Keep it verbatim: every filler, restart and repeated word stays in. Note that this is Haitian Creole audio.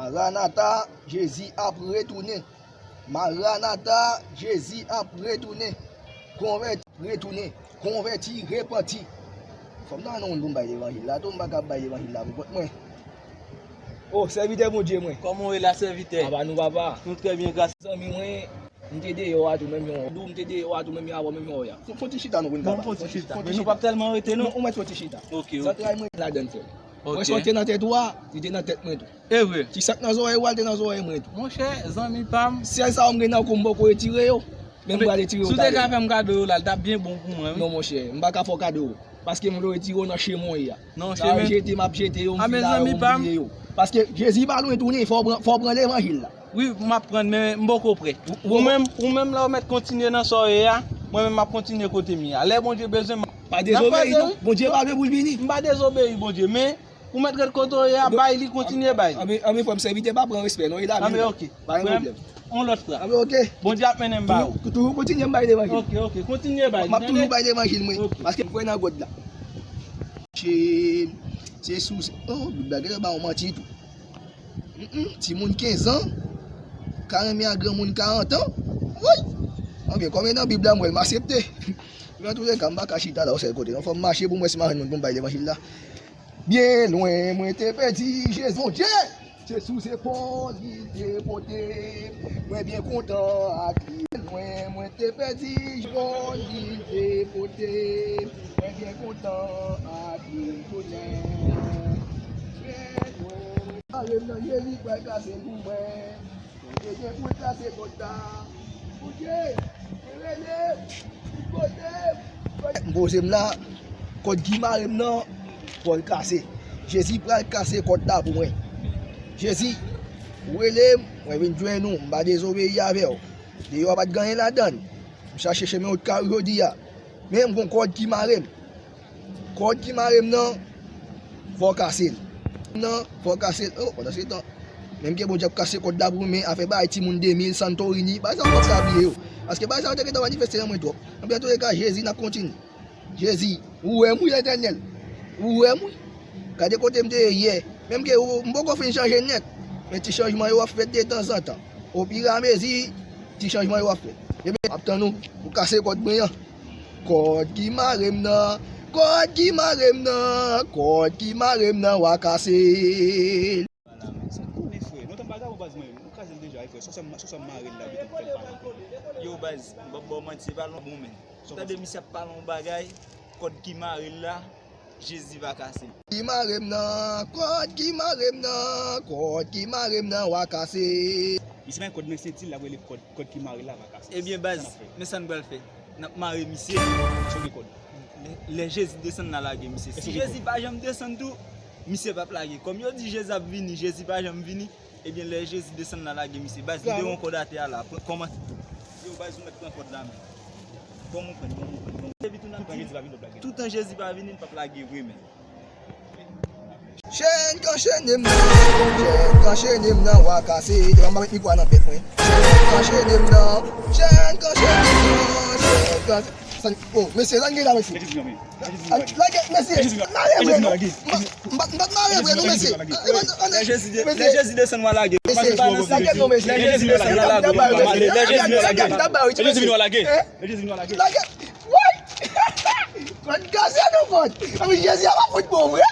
Maranata, Jezi ap retounen. Maranata, Jezi ap retounen. Konvèti, retounen. Konvèti, repanti. Fò m ta nan moun pou m bay levanjil la tou, m pa ka bay levanjil la pou kont mwen. O, sèvitè Bondye mwen. Kòman w ye la, sèvitè? Apa nou, papa? Nou trè byen, gras. Zanmi mwen, m te deyò a tou, menm jan w di w, m te deyò a tou, menm jan avè w, menm jan w ye a. Fò, fò ti chita nou konn, papa. Fò ti chita. Men nou p ap tèlman rete, non? Ou mèt fò ti chita. Ok, ok. Zantray mwen ladann, frè. Ok. Wè sa w te nan tèt ou a, li te nan tèt mwen tou. E vre. Ti sa k nan zòrèy ou a, li te nan zòrèy mwen tou. Monchè, zanmi pa m. Sèl sa yo m gen nan kou m poko retire yo. Men m pral retire yo talè. Si w te ka fè m kado yo la, li t ap byen bon pou mwen, wi. Non, monchè, m pa ka fè w kado yo. Paske m vle retire yo nan chemen w ye a. Non, chemen. Sa yo jete, m ap jete yo, m fin la yo, m bliye yo. Paske Jezi pa lwen tounen, fò w pran, fò w pran levanjil la. Wi, m ap pran, men m poko prè. Ou, ou menm, ou menm la, ou mèt kontinye nan sa w ye a, mwen menm m ap kontinye kote m ye a. Lè Bondye bezwen m, n ap kwaze, wi. Pa dezobeyi, non. Bondye pa vle pou l vini. M pa dezobeyi Bondye, men ou mèt ret kote w ye a, bay li, kontinye bay. Anben, anben, frè m, sèvitè pa pran respè, non, e la menm. Anben, ok. Pa gen pwoblèm. On lòt fwa. Anben, ok. Bondye ap mennen m ba ou. Toujou, toujou kontinye m bay levanjil. Ok, ok. Kontinye bay. M ap toujou bay levanjil, mwen. Ok. Paske m kwè nan God la. Se, se sou, se, oh, Bib la genlè ba w manti tou. Mm, mm, timoun kenz an ka renmen ak granmoun karant an. Woy! Anben, kòm e nan Bib la, m wè l, m aksepte. Men antouleka, m pa ka chita la yon sèl kote, non. Fò m mache pou m wè si m a jwenn moun pou m bay levanjil la. Byen lwen, mwen te pèdi Jezi. Bondye, se sou zepòl li te pote. Mwen byen kontan ak li. Byen lwen, mwen te pèdi Jezi. Zepòl li te pote. Mwen byen kontan ak li tounen. Byen lwen. Mare m nan Jezi pral kase pou mwen. Bondye gen pou l kase kòd la. Bondye, rele m, kote m. M poze m la, kòd ki mare m nan, fò l kase. Jezi pral kase kòd la pou mwen. Jezi, ou rele m, mwen vin jwenn ou, m pa dezobeyi avè w. Deyò a pa t gen anyen ladan l. M chache chemen wout kari jodi a. Men m gon kòd ki mare m. Kòd ki mare m nan, fò w kase l. Nan, fò w kase l. Oh, pandansetan, menm ke Bondye ap kase kòd la pou mwen, men afè bagay timoun de mil, Santorini, bagay sa yo pa bliye yo. Paske bagay sa yo te gentan manifeste nan mwen twòp. Anben, antouleka, Jezi, n ap kontinye. Jezi, ou wè m wi, Letènèl. Ou wè m wi. Gade kote m te ye yè. Menm ke ou, m poko fin chanje nèt. Men ti chanjman yo ap fèt detanzantan. Opiramezi, ti chanjman yo ap fèt. Ebyen, m ap tann ou pou kase kòd mwen an. Kòd ki mare m nan, kòd ki mare m nan, kòd ki mare m nan, w a kase l. Ala, men sa k konnen, frè. Non, tann bagay, bon, baz mwen, ou kraze l deja, wi, frè. Sòsè m, sòsè m mare l la, gentan fè l pale. Yo, baz, m p ap ba w manti, se pa l non, bon, men. Tande misye ap pale yon bagay, kòd ki mare l la, Jezi va kase l. Ki mare m nan, kòd ki mare m nan, kòd ki mare m nan, w a kase. Misye pa gen kòd nan senti l, l ap rele kòd, kòd ki mare l la va kase. Ebyen, baz, men sa n pral fè. N ap mare misye. Sonde kòd. Lè, lè Jezi desann la lage misye. Si Jezi pa janm desann tou, misye p ap lage. Kòm yo di Jezi ap vini, Jezi pa janm vini, ebyen, lè Jezi desann la lage misye. Baz, li te yon kòd atè a la. Kòman? Yo, baz, ou mèt pran kòd la, men. Ban m pran, ban m pran, ban m. Depi tou n ap di, toutan Jezi pa vini, l p ap lage vre, men. Chèn k anchene m nan, chèn k anchene m nan, w a kase. Devan m pa met mikwo a nan bèk mwen. Chèn k anchene m nan, chèn k anchene m nan, chèn k anchene. Oh, mesye, sa n gen la, mesye? Lage, mesye. Mare vre, non. M pa t mare vre, non, mesye. Lè Jezi de-, lè Jezi desann, w a lage. Mesye, lage non, mesye. Lè Jezi desann, w a lage. Lè Jezi vini, w a lage. Lè Jezi vini, w a lage. Lage. Woy! Kòd kase nou kòd. Anpi Jezi a pa fout bon vre.